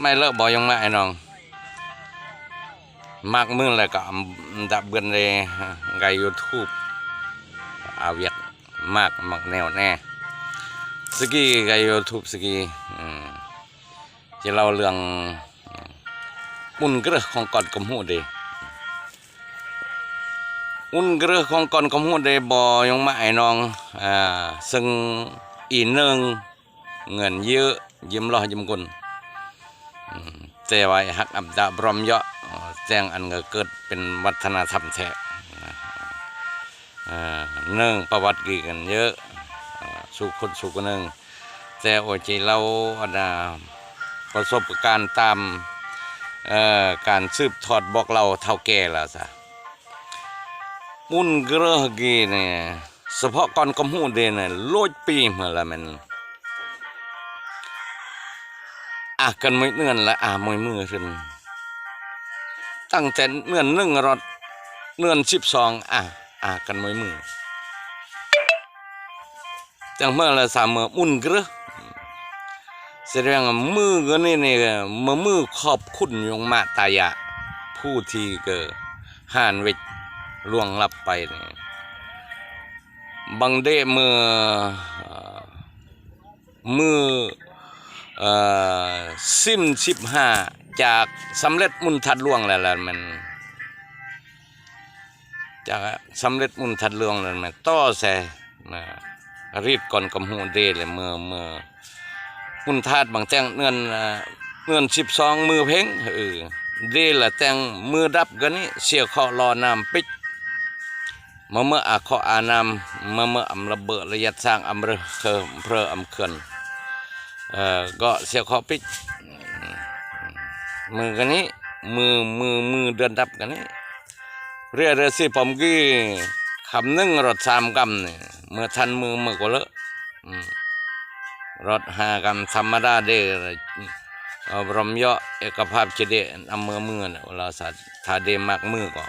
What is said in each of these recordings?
ໄມ່ເລີກບໍ່ ຢອງມາໄອ້ນ້ອງ ມັກມື້ແລ້ວກໍດະເບືອນເດ ໄກ YouTube ອາວຽກ ມັກ ມັກແນວແນ່ ສະກີໄກ YouTube ສະກີ ອືມ ຈະເລົ່າເລື່ອງ ອືມ ອຸ່ນເກລືອຂອງກ່ອນກຳຫູເດ ອຸ່ນເກລືອຂອງກ່ອນກຳຫູເດ ບໍ່ ຢອງມາໄອ້ນ້ອງ ອາ ເຊິ່ງອີເນີງ ເງິນເຍີະ ຢືມຫຼໍ່ຢືມກົນ ອືມ ແຕ່ວ່າຮັກອຳຕາບຣອມເຍາະ ແຕ່ງອັນກໍເກີດເປັນວັດທະນະທຳແທ້ ເອີ ເນື່ອງປະຫວັດກີກັນເຍອະ ເອີ ສູ່ຄົນສູ່ຄົນໜຶ່ງ ແຕ່ໂອເຈເລົ່າອັນນາ ປະສົບການຕາມ ເອີ ການສືບທອດບອກເລົ່າເຖົ້າແກ່ລະຊະ ບຸນເກລືອກີນີ້ ສະເພາະກ່ອນກຳຫູເດນະ ໂລຍປີມາລະແມ່ນ ອາກັນໝົຍເໜືອນລະ ອາໝົຍມືຂຶ້ນ ຕັ້ງແຕ່ເໜືອນໜຶ່ງຮອດເໜືອນສິບສອງ ອາ ອາກັນໝົຍມື ຈັ່ງເມື່ອລະສາມມື້ບຸນເກລືອ ສະແດງວ່າມື້ກະນີ້ນີ້ ມະມື້ຂອບຄຸນຍົງມະຕາຍະ ຜູ້ທີ່ເກີດຫ່ານເວກລ່ວງລັບໄປນີ້ ບັງເດເມື່ອ ເອີ ມື້ ເອີ ສິນສິບຫ້າ ຈາກສຳເລັດມຸນທັດຫຼວງແລ້ວລະແມ່ນ ຈາກສຳເລັດມຸນທັດຫຼວງແລ້ວແມ່ນ ຕໍ່ແຊ ນະ ຣີດກ່ອນກຳຫູເດ ແລະ ເມື່ອ ເມື່ອ ມຸນທາດບັງແຕ່ງເໜືອນ ເອີ ເດືອນສິບສອງ ມື້ເພັງ ເອີ ເດລະແຕ່ງມື້ດັບກະນີ້ ເສຍເຄາະລໍນ້ຳປິກ ມະເມີອາເຄາະອານ້ຳ ມະເມີອອຳລະເບີລະຍັດສ້າງອຳເພີ ເພີອຳເຂື່ອນ ເອີ ກໍເສຍເຄາະປິກ ມື້ກະນີ້ ມື້ ມື້ ມື້ເດືອນດັບກະນີ້ ເຣຍເຣຍຊິປອມກີ້ ຄຳໜຶ່ງຮອດສາມກຳນີ້ ເມື່ອທັນມື້ ເມື່ອກໍເລີ ອືມ ຮອດຫ້າກຳທຳມະດາເດ ອາ ບຣອມເຍາະ ເອກະພາບຊິເດ ອຳເມືອມືນະ ລາວສາ ຖ້າເດມັກມືກໍ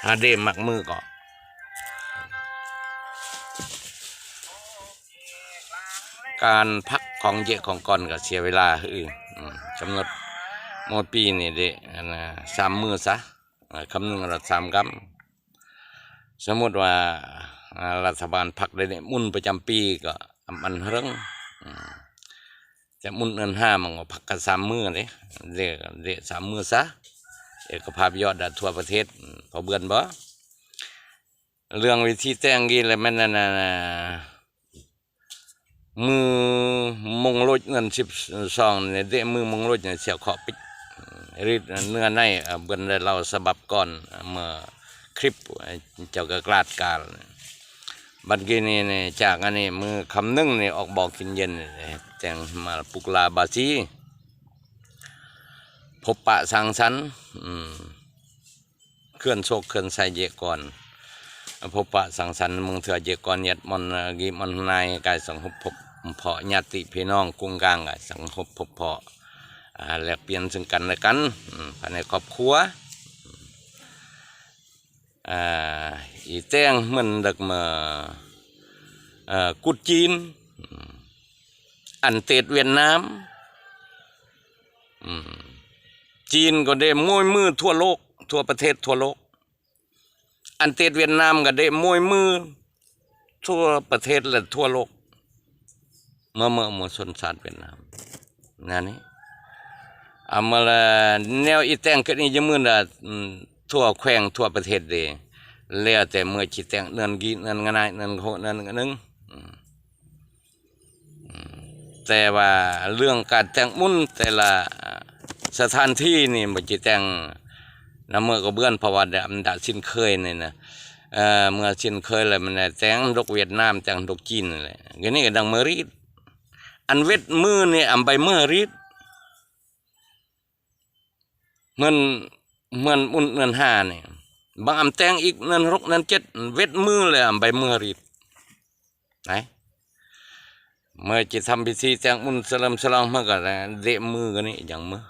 ຖ້າເດມັກມືກໍ ການພັກຂອງເຢະຂອງກ່ອນກໍເສຍເວລາ ອື ອື ກຳນົດໝົດປີນີ້ເດ ອັນນາ ສາມມື້ຊະ ອາ ຄຳໜຶ່ງລະສາມກຳ ສົມມຸດວ່າ ອາ ລັດຖະບານພັກໄດ້ໝຸນປະຈຳປີກໍອຳອັນເຮິງ ອື ຈະໝຸນເດືອນຫ້າມັນກໍພັກກັນສາມມື້ເດ ເດ ເດສາມມື້ຊະ ເອກະພາບຍອດດະທົ່ວປະເທດ ພໍເບືອນບໍ່? ເລື່ອງວິທີແຕ່ງກີ້ລະແມ່ນອັນນາ ມື້ມົງໂລດເດືອນສິບສອງນີ້ເດ ມື້ມົງໂລດນີ້ສຽວເຄາະປິກ ຣີດເນື້ອໃນ ເອີ ເບິ່ນໄດ້ເລົ່າສະບັບກ່ອນ ເມື່ອຄລິບ ເຈົ້າກໍກລາດການ ບັດກີ້ນີ້ ຈາກອັນນີ້ ມື້ຄຳໜຶ່ງນີ້ອອກບໍ່ກິນເຢັນ ແຕ່ງມາປຸກລາບາສີ ພົບປະສັງສັນ ອືມ ເຄື່ອນໂຊກເຄື່ອນໄຊເຢະກ່ອນ ພົບປະສັງສັນ ມຸງເທື່ອເຢະກ່ອນ ຍັດມອນ ກີ່ມອນນາຍ ກາຍສັງພົບພົບເພາະຍາດຕິພີ່ນ້ອງກຸງກາງ ກາຍສັງພົບພົບເພາະ ອາ ແລກປ່ຽນເຊິ່ງກັນແລະກັນ ອາ ພາຍໃນຄອບຄົວ ອາ ອີແຕງເໝິນດັກເມີ ອາ ກຸດຈີນ ອາ ອັນເຕດຫວຽດນາມ ອືມ ຈີນກໍເດໂມຍມືທົ່ວໂລກ ທົ່ວປະເທດທົ່ວໂລກ ອັນເຕດຫວຽດນາມກໍເດໂມຍມືທົ່ວປະເທດ ແລະ ທົ່ວໂລກ ເມື່ອ ເມື່ອ ເມື່ອຊົນຊາດຫວຽດນາມ ແນວນີ້ ອາ ເມື່ອລະແນວອີແຕງເກີດນີ້ຈະໝື່ນລະ ອືມ ທົ່ວແຂວງທົ່ວປະເທດເດ ແລ້ວແຕ່ເມື່ອຊິແຕງເນີນກີເນີນງະນາຍເນີນໂຄເນີນກະໜຶ່ງ ອືມ ແຕ່ວ່າເລື່ອງການແຕ່ງບຸນແຕ່ລະສະຖານທີ່ນີ້ ບໍ່ຊິແຕ່ງນຳເມືອກະເບືອນ ເພາະວ່າໄດ້ອຳນາດຊິນເຄີຍນີ້ນະ ເມື່ອຊິນເຄີຍແລ້ວມັນແຕ່ງດົກຫວຽດນາມ ແຕ່ງດົກຈີນນັ້ນແຫຼະ ກະນີ້ກະດັງເມີຣີດ ອັນເວັດມືນີ້ອຳໄປເມີຣີດ ເໝືອນ ເໝືອນບຸນເດືອນຫ້ານີ້ ບາງອຳແຕ່ງອີກເດືອນຫົກເດືອນເຈັດ ເວັດມືແລ້ວອຳໄປເມືອຣີດ ໄປ ເມື່ອຊິທຳພິທີແຕ່ງບຸນສະເຫຼີມສະຫຼອງ ເມື່ອກໍເດະມືກັນນີ້ຈັ່ງເມືອ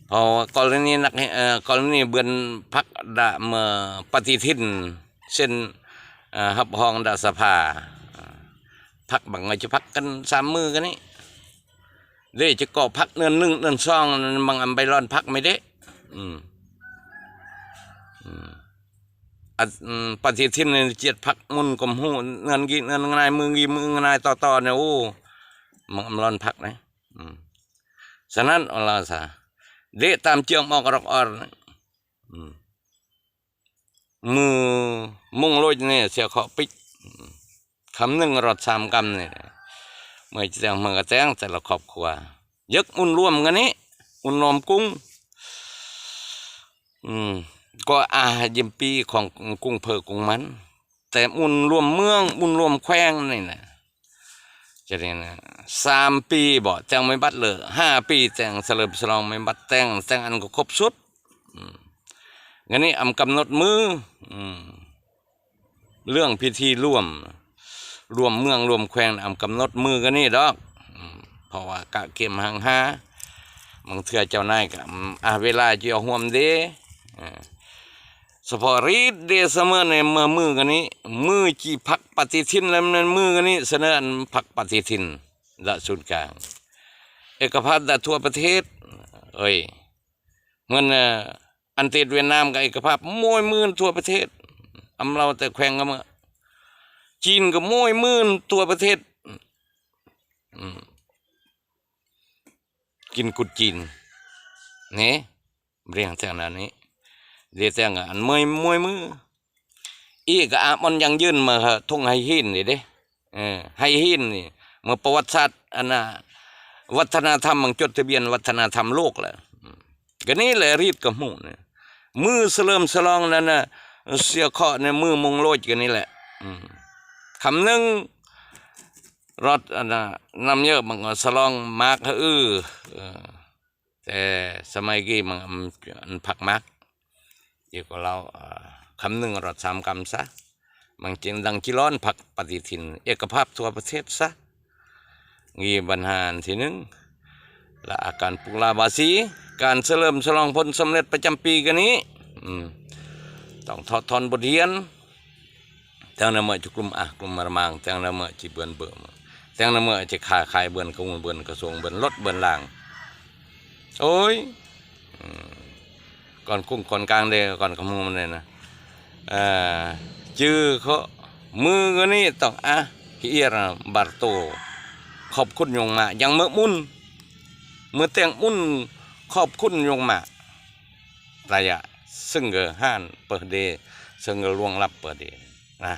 ເພາະວ່າກໍລະນີນັກ ເອີ ກໍລະນີເບືອນພັກດະເມືອປະຕິທິນ ເຊັ່ນ ເອີ ຮັບຮອງດະສະພາ ພັກ ບາງກໍຈະພັກກັນສາມມື້ກັນນີ້ເດ້ ຈະກໍພັກເດືອນໜຶ່ງເດືອນສອງ ບາງອັນໄປລອນພັກໄມ່ເດ້. ອືມ ອືມ ອັນ ອືມ ປະຕິທິນນີ້ ຈຽດພັກໝຸ່ນກໍຮູ້ ເດືອນກີ້ເດືອນງາຍ ມື້ກີ້ມື້ງາຍ ຕໍ່ໆ ນີ້ ໂອ້ ມັນອຳລອນພັກນະ. ອືມ ສະນັ້ນ ລາວສາ ເດະຕາມເຈື່ອງອອກອອກອອກ ອືມ ມື້ມຸງໂລດນີ້ ເສຍເຄາະປິກ ອືມ ຄຳໜຶ່ງຮອດສາມຄຳນີ້ ເມື່ອແຈ້ງ ເມື່ອກະແຈ້ງແຕ່ລະຄອບຄົວ ຢາກອຸ່ນລວມກັນນີ້ ອຸ່ນລວມກຸງ ອືມ ກໍອາຍິມປີຂອງກຸງເພີກຸງມັນ ແຕ່ອຸ່ນລວມເມືອງ ອຸ່ນລວມແຂວງນີ້ນະ ຈະໄດ້ນະ ສາມປີບໍ ແຕ່ງໃໝ່ບັດເລີ ຫ້າປີແຕ່ງສະເຫຼີມສະຫຼອງໃໝ່ບັດ ແຕ່ງ ແຕ່ງອັນກໍຄົບຊຸດ. ອືມ ງານນີ້ອຳກຳນົດມື້ ອືມ ເລື່ອງພິທີລວມ ລວມເມືອງລວມແຂວງ ອຳກຳນົດມື້ກັນນີ້ດອກ ອືມ ເພາະວ່າກະກຽມຮັ່ງຫາ ບາງເທື່ອເຈົ້ານາຍກໍ ອາ ເວລາຈະຮວມເດ້ ອາ ສະເພາະຣີດເດສະເມີໃນເມື່ອມື້ກັນນີ້ ມື້ຈີ່ພັກປະຕິທິນ ແລະ ແມ່ນມື້ກັນນີ້ ສະເໜີອັນພັກປະຕິທິນລະສູນກາງ ເອກະພາບລະທົ່ວປະເທດ ເອີຍ ເໝືອນ ເອີ ອັນເຕດຫວຽດນາມກໍເອກະພາບໂມຍໝື່ນທົ່ວປະເທດ ອຳລາວແຕ່ແຂວງກໍເມືອ ຈີນກໍໂມຍໝື່ນທົ່ວປະເທດ ອືມ ກິນກຸດຈີນ ນີ້ ເລື່ອງແຕ່ງແນວນີ້ ເດແຕ່ງອັນເມື່ອຍມວຍມື ອີກອາມອນຢັ້ງຢືນມາທົ່ງໄຫຫີນນີ້ເດ້ ເອີ ໄຫຫີນນີ້ ເມື່ອປະຫວັດສາດ ອັນນ່າ ວັດທະນະທຳ ມັນຈົດທະບຽນວັດທະນະທຳໂລກແລ້ວ ກໍນີ້ແຫຼະ ຣີດກໍຮູ້ນີ້ ມື້ສະເຫຼີມສະຫຼອງນັ້ນນະ ເສຍເຄາະໃນມື້ມຸງໂລດກໍນີ້ແຫຼະ ອືມ ຄຳໜຶ່ງຮອດ ອັນນ່າ ນ້ຳເຍີະ ມັນກໍສະຫຼອງໝາກ ອື ເອີ ແຕ່ສະໄໝກີ້ມັນ ອັນຜັກໝາກ ດຽວກໍເລົ່າ ເອີ ຄຳໜຶ່ງຮອດສາມຄຳຊະ ມັນຈຶ່ງດັງຈີລອນພັກປະຕິທິນ ເອກະພາບທົ່ວປະເທດຊະ ນີ້ບັນຫາອັນທີໜຶ່ງ ລະອາການປຸກລາບາສີ ການສະເຫຼີມສະຫຼອງຜົນສຳເລັດປະຈຳປີກັນນີ້ ອືມ ຕ້ອງຖອດຖອນບົດຮຽນ ແຕ່ງນະເມີະຈະກຸ່ມອາ ກຸ່ມມາລະມາງ ແຕ່ງນະເມີະຈະເບືອນເບີ ແຕ່ງນະເມີະຈະຂາຍ ຂາຍເບືອນກຸງ ເບືອນກະຊວງ ເບືອນລົດ ເບືອນລາງ ໂອ້ຍ ອືມ ກ່ອນກຸງກ່ອນກາງເດ້ ກ່ອນຄຳຮູ້ມັນເດ້ນະ ເອີ ຈື່ເຄາະ ມື້ກະນີ້ຕ້ອງອາ ຮຽນບາໂຕ ຂອບຄຸນຍົງມາ ຍັງເມີະມຸນ ເມີະແຕ່ງມຸນ ຂອບຄຸນຍົງມາ ລະຍະ ຊຶ່ງກະຫານເປີເດ ຊຶ່ງກະລ່ວງລັບເປີເດນະ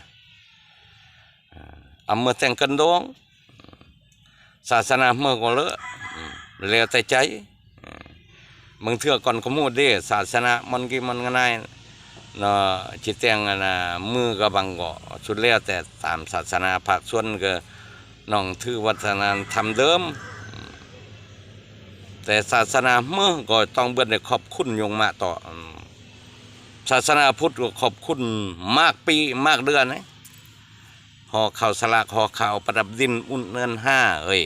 ອາ ເມືອແຕ່ງກັນດອງ ສາສະໜາເມືອກໍເລີ ແລ້ວແຕ່ໃຈ ບາງເທື່ອກ່ອນກໍໝູດເດ້ ສາສະໜາມັນກິມັນກະນາຍເນາະ ຊິແຕ່ງອັນນ່າ ມືກະບັງກໍ ສຸດແລ້ວແຕ່ຕາມສາສະໜາ ພາກສ່ວນກະນ້ອງຖືວັດທະນະທຳເດີມ ແຕ່ສາສະໜາເມືອກໍຕ້ອງເບິ່ງໄດ້ຂອບຄຸນຍົງມາຕໍ່ ສາສະໜາພຸດກໍຂອບຄຸນໝາກປີໝາກເດືອນ ຫໍ່ເຂົ້າສະຫຼາກ ຫໍ່ເຂົ້າປະດັບດິນ ອຸ່ນເດືອນຫ້າເອີຍ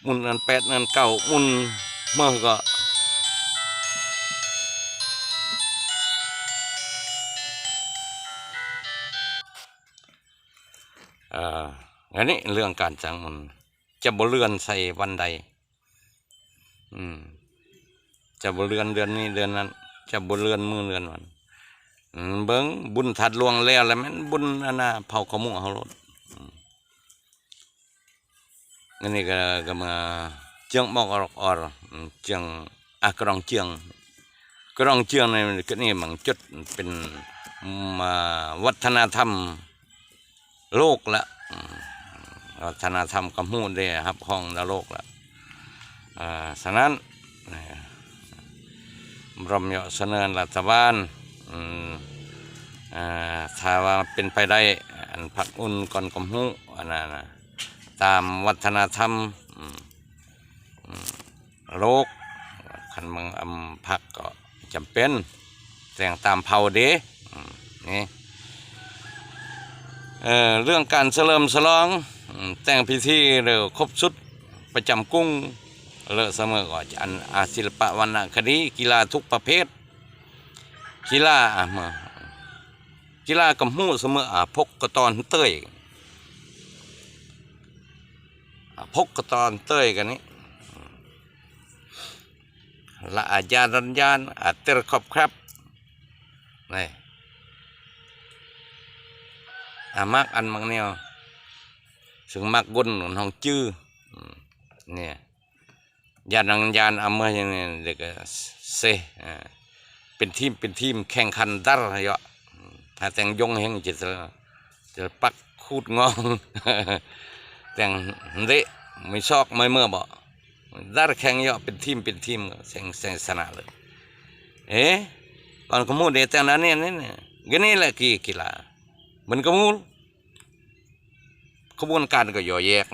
ອຸ່ນເດືອນແປດ ເດືອນເກົ້າ ອຸ່ນເມືອກໍ ເອີ ອັນນີ້ເລື່ອງການສ້າງບຸນ ຈະບໍ່ເລື່ອນໃສ່ວັນໃດ ອືມ ຈະບໍ່ເລື່ອນເດືອນນີ້ເດືອນນັ້ນ ຈະບໍ່ເລື່ອນມື້ເລື່ອນວັນ ອືມ ເບິ່ງບຸນທາດຫຼວງແລ້ວ ລະແມ່ນບຸນອັນນ່າເຜົາຂະໝູເຮົາໂລດ ອືມ ອັນນີ້ກະ ກະມາເຈືອງອອກອອກອອກ ອືມ ເຈືອງ ອາ ກະດອງເຈືອງ ກະດອງເຈືອງນີ້ ກະນີ້ມັນຈົດເປັນ ອາ ວັດທະນະທຳ ໂລກລະ ອືມ ວັດທະນະທຳກະຮູ້ໄດ້ຮັບຮອງລະໂລກລະ ອາ ສະນັ້ນ ເອີ ບອມເຍາະສະເໜີລັດຖະບານ ອືມ ອາ ຖ້າວ່າເປັນໄປໄດ້ ອັນພັກອຸ່ນກ່ອນກະຮູ້ ອັນນັ້ນນະ ຕາມວັດທະນະທຳ ອືມ ອືມ ໂລກ ຄັນບາງອຳພັກກໍຈຳເປັນແຕ່ງຕາມເຜົ່າເດ້ ອືມ ນີ້ ເອີ ເລື່ອງການສະເຫຼີມສະຫຼອງ ອືມ ແຕ່ງພິທີ ຫຼື ຄົບຊຸດປະຈຳກຸງ ເລີະສະເໝີກໍ ອັນ ອາ ສິລະປະວັນນະຄະດີ ກິລາທຸກປະເພດ ກິລາ ອາ ມາ ກິລາກໍຮູ້ສະເໝີ ອາ ພົກກະຕອນເຕີຍ ພົກກະຕອນເຕີຍກັນນີ້ ລະອາຍານຣັນຍານ ອາເຕີຂອບແຄບ ນີ້ ອາມັກອັນມັກແນວ ຊຶ່ງມັກກົນຫ້ອງຈື່ ນີ້ ຍານນັງຍານອາເມືອຫຍັງນີ້ ເດັກເຊ ເປັນທີມ ເປັນທີມ ແຂ່ງຂັນດັນເຍາະ ຫາແຕ່ງຍົງແຮງຈິດ ຈະປັກຂູດງອງ ແຕ່ງເດະ ມີຊອກ ມີເມືອບໍ່ ດັນແຂ່ງເຍາະ ເປັນທີມ ເປັນທີມ ແຊງ ແຊງຊະນະເລີຍ ເອ ກ່ອນກະໝູເດ ແຕ່ງນັ້ນນີ້ ນີ້ ນີ້ ກະນີ້ແຫຼະ ກີ ກິລາ ມັນກະໝູ ຂະບວນການກໍຍໍແຍກ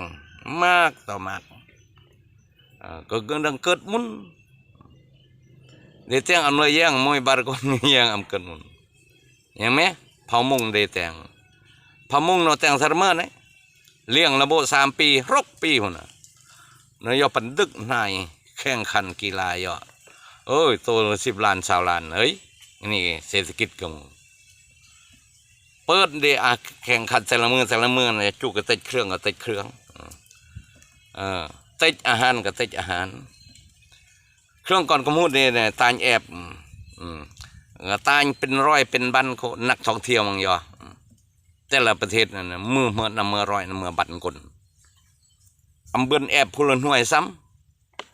ມາກຕໍ່ມາກ ເອີ ກໍເກີດ ເກີດມຸນ ເດແຕງອຳເລີຍແຍງ ມວຍບາຣະກົນແຍງອຳເກີດມຸນ ຍັງແມ້ ເຜົ່າມົງເດແຕງ ເຜົ່າມົງເນາະ ແຕງສາມເມີນະ ລ້ຽງລະໂບສາມປີ ຫົກປີພຸ້ນນະ ນະຍອກປັນດຶກນາຍ ແຂ່ງຂັນກິລາເຍາະ ໂອ້ຍ ໂຕລະສິບລ້ານ ຊາວລ້ານ ເອີຍ ນີ້ເສດຖະກິດກະໝູ ເປີດເດ ອາ ແຂ່ງຂັນແຕ່ລະມື້ ແຕ່ລະມື້ນະ ຈຸກະຕິດເຄື່ອງ ກະຕິດເຄື່ອງ ເອີ ຕິດອາຫານ ກະຕິດອາຫານ ເຄື່ອງກ່ອນກະໝູເດ ຕ່າງແອບ ອືມ ກະຕ່າງເປັນຮ້ອຍເປັນພັນຄົນ ນັກທ່ອງທ່ຽວມັງຢໍ ແຕ່ລະປະເທດນັ້ນນະ ມືເໝືອນຳເມືອຮ້ອຍນຳເມືອພັນຄົນ ອຳເບິ່ນແອບຜູ້ລະໜ່ວຍຊ້ຳ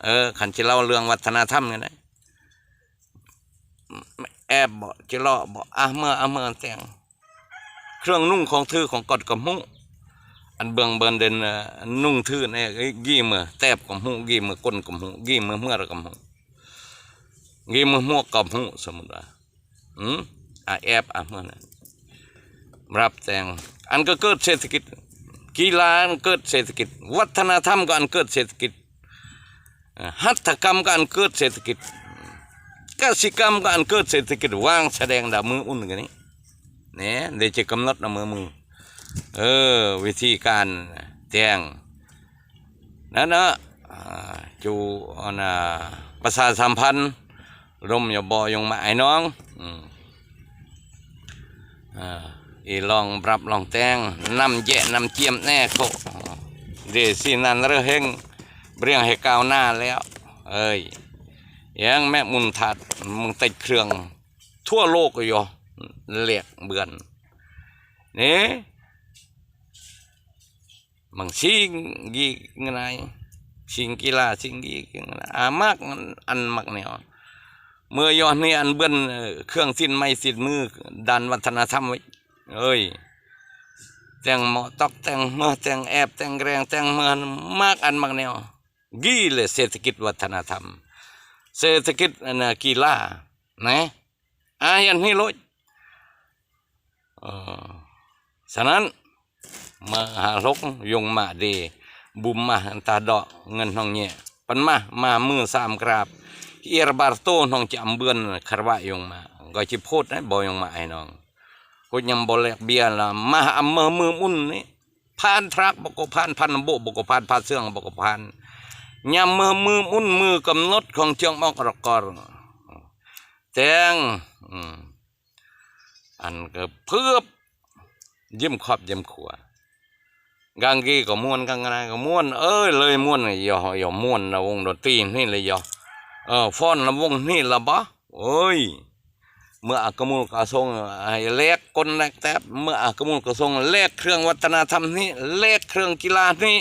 ເອີ ຄັນຊິເລົ່າເລື່ອງວັດທະນະທຳນີ້ນະ ແອບບໍ່ ຈິເລາະບໍ່ ອາເມືອ ອາເມືອແຕງ ເຄື່ອງນຸ່ງຂອງຖືຂອງກ່ອນກະໝູ ອັນເບື້ອງເບິ່ນເດັ່ນ ນຸ່ງຖືແນ ກີ່ເມືອແຕບກະໝູ ກີ່ເມືອກົ້ນກະໝູ ກີ່ເມືອເມືອກະໝູ ກີ່ເມືອໝວກກະໝູ ສົມມຸດວ່າ ອືມ ອາແອບ ອາເມືອນະ ຮັບແຕງ ອັນກໍເກີດເສດຖະກິດ ກິລາອັນເກີດເສດຖະກິດ ວັດທະນະທຳກໍອັນເກີດເສດຖະກິດ ເອີ ຫັດຖະກຳກໍອັນເກີດເສດຖະກິດ ກະສິກຳກໍອັນເກີດເສດຖະກິດ ວາງສະແດງດາວມື້ອຸ່ນກັນນີ້ ແນ່ ເດຈະກຳນົດເອົາເມືອມື ເອີ ວິທີການແຕງ ນັ້ນເນາະ ອາ ຈູ ອັນນາ ປະຊາສຳພັນ ລົມຢ່າບໍ່ຍົງມາໄອນ້ອງ ອືມ ອາ ອີລອງບລັບລອງແຕງ ນຳແຈະນຳຈຽມແນ່ໂຄ ເດຊິນັນເຣເຮັງ ບຽງໃຫ້ກ້າວໜ້າແລ້ວ ເອີຍ ຍັງແມ່ມຸນທັດ ມຶງຕິດເຄື່ອງ ທົ່ວໂລກຢູ່ ແລກເບືອນ ນີ້ ມັງຊິງກີ່ງາຍ ຊິງກິລາ ຊິງກີ່ງາຍ ອາມັກອັນມັກແນວ ເມືອຢອດນີ້ອັນເບືອນ ເອີ ເຄື່ອງຕິດໄມ້ຕິດມື ດ້ານວັດທະນະທຳໄວ້ ເອີຍ ແຕ່ງເໝາະຕອກ ແຕ່ງເໝີ ແຕ່ງແອບ ແຕ່ງແກງ ແຕ່ງເໝີ ມັກອັນມັກແນວ ກີ່ແລະເສດຖະກິດວັດທະນະທຳ ເສດຖະກິດ ອັນນະ ກິລາ ນະ ອາ ເຮັດນີ້ໂລດ ເອີ ສະນັ້ນ ມາຫາລົກ ຍົງມາເດ ບຸມມາຕາເດາະ ເງິນນ້ອງແຍະ ປັນມາ ມາມືສາມກຣາບ ເອຍບາຣໂຕ ນ້ອງຈະອຳເບືອນ ຄາຣະວະ ຍົງມາ ກໍຊິໂພດໄດ້ບໍ່ ຍົງມາໄອນ້ອງ ໂຄດຍຳບໍ່ແລກເບຍລະ ມາອຳເມີ ມືອຸ່ນນີ້ ຜ່ານທຣາກບໍ່ກໍຜ່ານ ຜ່ານນຳໂບະບໍ່ກໍຜ່ານ ຜ່ານເຊື່ອງບໍ່ກໍຜ່ານ ຍາມເມືອ ມືອຸ່ນ ມືກຳນົດຂອງເຈືອງອອກລະກອນ ແຕງ ອືມ ອັນກະເຜືອບ ຢ້ຽມຄອບຢ້ຽມຄົວ ກາງກີກໍມ່ວນ ກາງນາກໍມ່ວນ ເອີຍ ເລີຍມ່ວນ ຢ່າ ຢ່າມ່ວນນະວົງດົນຕີນີ້ເລີຍ ເອີ ຟ້ອນນະວົງນີ້ລະບໍ ໂອ້ຍ ເມືອອາກະມຸລກະຊົງ ໃຫ້ແລກກົນແລກແຕບ ເມືອອາກະມຸລກະຊົງ ແລກເຄື່ອງວັດທະນະທຳນີ້ ແລກເຄື່ອງກິລານີ້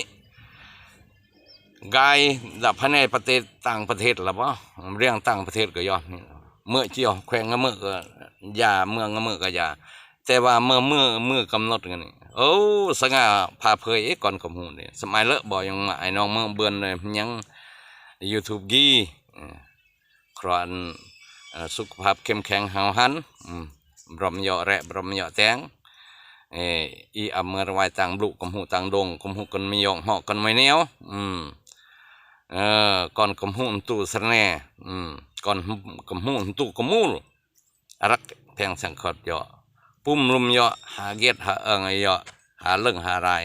ກາຍດາພາຍໃນປະເທດ ຕ່າງປະເທດລະບໍ ເລື່ອງຕ່າງປະເທດກໍຍອມນີ້ ເມືອຈຽວ ແຂວງງະເມີກະຢ່າ ເມືອງງະເມີກະຢ່າ ແຕ່ວ່າເມື່ອ ເມື່ອ ເມື່ອກຳນົດກັນນີ້ ໂອ້ ສະຫງ່າຜ່າເຜີຍ ເອ ກ່ອນກະໝູນີ້ ສະໄໝເລີະບໍ່ ຍັງມາໄອນ້ອງເມືອງເບືອນເລີຍ ຍັງ ຢູທູບກີ ເອີ ຂອນ ເອີ ສຸຂະພາບເຂັ້ມແຂງຫ້າວຫັນ ອືມ ບຣອມເຍາະແລະ ບຣອມເຍາະແຕງ ເອີ ອີອຳເມີອລະວາຍຕ່າງບລຸ ກຳຫູຕ່າງດົງ ກຳຫູກັນມີຢອງ ເຫາະກັນມີແນວ ອືມ ເອີ ກ່ອນກຳຫູຕຸສະແນ ອືມ ກ່ອນກຳຫູຕຸກະມູລ ອາລັກແພງສັງຂອດເຍາະ ປຸ້ມລຸມເຍາະ ຫາກຽດຫາເອີງເຍາະ ຫາເລິງຫາລາຍ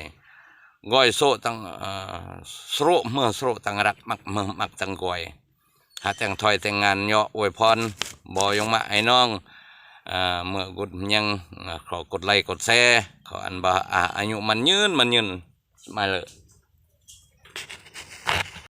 ກ້ອຍໂຊະຕັງ ເອີ ໂສຣະເມືອໂສຣະຕັງລັກ ມັກເມືອມັກຕັງກ້ອຍ ຫາແຕ່ງຖອຍແຕ່ງງານເຍາະ ອວຍພອນ ບໍ່ຍົງມາໄອນ້ອງ ເອີ ເມື່ອກຸດຍັງ ເອີ ຂໍກົດໄລກົດແຊ ຂໍອັນບໍ່ ອາ ອາຍຸໝັ້ນຍືນ ໝັ້ນຍືນ ສະໄໝເລີະ